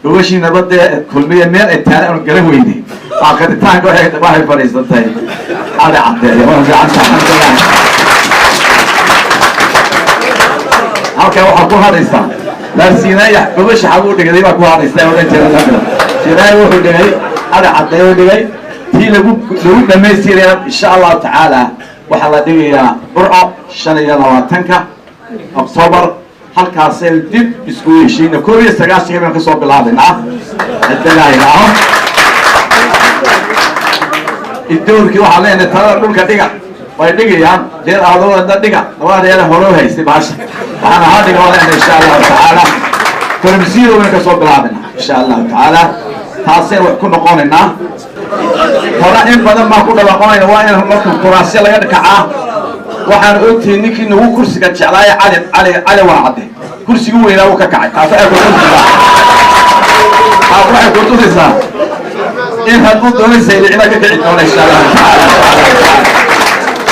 Gogashii nabadee Kulmiye meel ay taala aanu garan weynay, aakhiritaanka waxay fadhiisatay Cali Caddeeye. Waa fiicanta, alxamdulilah. Halkan waxaa ku hadhaysaa Laarsiinaaya gogasha xaguu dhigday baa ku hadhaysaa odhan jira. Siinaaya wuxuu dhigay Cali Caddeeye u dhigay, tii lagu dhamaystiraya insha Allahu tacaala waxaa la dhigayaa Burco 25-ka Octoobar. Halkaasay dib isku heshiina 91 baan kasoo bilaabaynaa hadalaailaaho. Idowrkii waxaan leenahay talada dhulka dhiga, way dhigayaan reer aadooda dhiga, labada reer hore u haystay baasha waxaan ahaa dhiga waan leenahay insha Allahu tacaala. Toromsiyo baynu kasoo bilaabaynaa insha Allahu tacaala, taasaynu wax ku noqonaynaa. Hore in badan baan ku dhawaaqonayna, waa in marka kuraasyo laga kacaa. Waxaan ogtihiin ninkii nagu kursiga jeclaaya Cali Cali Cali Warcadde kursigii weynaa wuu ka kacay. Taas waxay kutusaysaa, taas waxay kutusaysaa in hadduu doonaysa ilicina ka kici doono insha Allahu tacaala.